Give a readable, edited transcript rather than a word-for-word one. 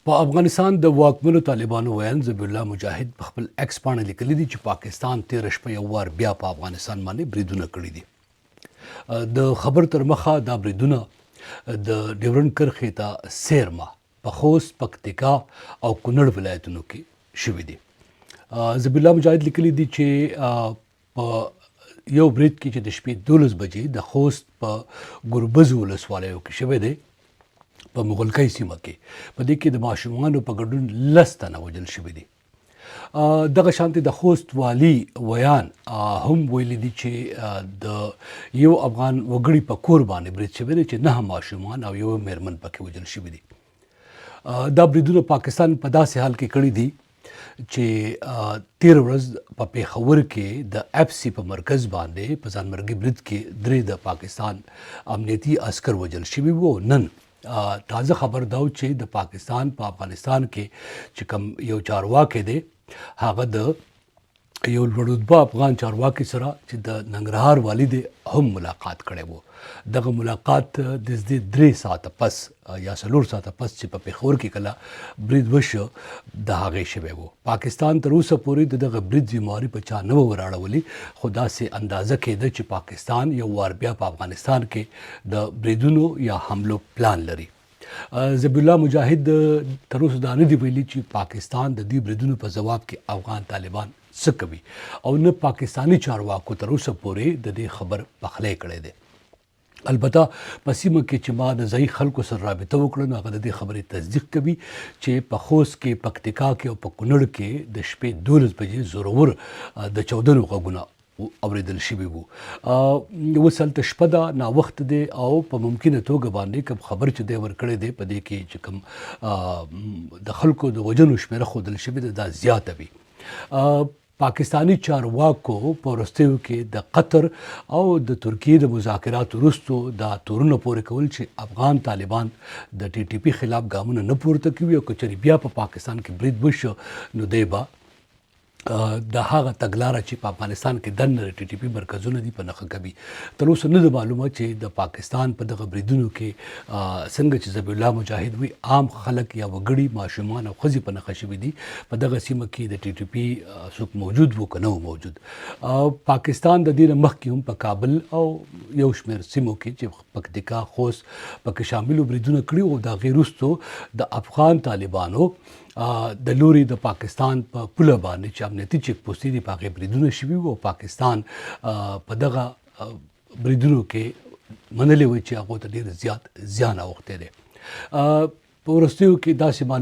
په افغانستان د واکمنو طالبانو ویاند ذبیح الله مجاهد په خپل ایکس پاڼه لیکلي دي چې پاکستان تېره شپه یو وار بیا په افغانستان باندې بریدونه کړي دي. د خبر تر مخه دا بریدونه د ډیورنډ کرښې ته څېرمه په خوست، پکتیکا او کونړ ولایتونو کې شوي دي. ذبیح الله مجاهد لیکلي دي چې په یو برید کې چې د شپې 12 بجې د خوست په ګربزو ولسوالیو کې شوی دی، په مغلکۍ سیمه کې په دې کې د ماشومانو په ګډون 10 تنه وژل شوي دي. دغه شانتې د خوست والي ویان هم ویلي دي چې د یو افغان وګړي په کور باندې برید شوی دی چې 9 ماشومان او یو میرمن پکې وژل شوي دي. دا بریدونه پاکستان په داسې حال کې کړي دي چې تیر ورځ په پیښور کې د اف سي په مرکز باندې په ځانمرګي برید کې 3 د پاکستان امنیتي عسکر وژل شوي وو. نن تازه خبر دا و چې د پاکستان په افغانستان کې چې کوم یو چارواکی دی، هغه د یو لوړ رتبه افغان چارواکي سره چې د ننګرهار والي دی هم ملاقات کړی وو. دغه ملاقات نږدې 3 ساعته پس یا 4 ساعته پس چې په پېښور کې کله برید وشو د هغې شوی وو. پاکستان تر اوسه پورې د دغه برید ذمهواري په چا نه وه وراړولې، خو داسې اندازه کېده چې پاکستان یو وار بیا په افغانستان کې د بریدونو یا حملو پلان لري. ذبیح الله مجاهد تر اوسه دا نه دی ویلي چې پاکستان د دې بریدونو په ځواب کې افغان طالبان څه کوي، او نه پاکستاني چارواکو تر اوسه پورې د دې خبر پخلی کړی دی. البته په سیمه کې چې ما د ځایي خلکو سره رابطه وکړه نو هغه د دې خبرې تصدیق کوي چې په خوست کې، پکتیکا کې او په کونړ کې د شپې 12 بجې زورور د چاودنو غږونه اوریدل شوي وو. اوس هلته شپه ده، ناوخته دی او په ممکنه توګه باندې کوم خبر چې دی ورکړی دی په دې کې چې کوم د خلکو د وژنو شمېره ښودل شوې ده دا زیاته وي. پاکستاني چارواکو په وروستیو کې د قطر او د ترکیې د مذاکراتو وروسته دا تورونه پورې کول چې افغان طالبان د ټي ټي پي خلاف ګامونه نه پورته کوي او که چېرې بیا په پاکستان کې برید وشو نو دی به د هغه تګلاره چې په افغانستان کې دننه د ټي ټي پي مرکزونه دي په نښه کوي. تر اوسه نه ده معلومه چې د پاکستان په دغه بریدونو کې څنګه چې ذبیح الله مجاهد وي عام خلک یا وګړي، ماشومان او ښځې په نښه شوي دي، په دغه سیمه کې د ټي ټي پي څوک موجود وو که نه وو موجود. پاکستان د دې نه مخکې هم په کابل او یو شمېر سیمو کې چې پکتیکا، خوست پکې شامل وو بریدونه کړي او د هغې وروسته د افغان طالبانو د لوري د پاکستان په پوله باندې چې امنیتي چیک پوستې دي په هغې بریدونه شوي وو او پاکستان په دغه بریدونو کې منلې وه چې هغو ته ډېر زیات زیان اوښتی دی. په وروستیو کې داسې معلوم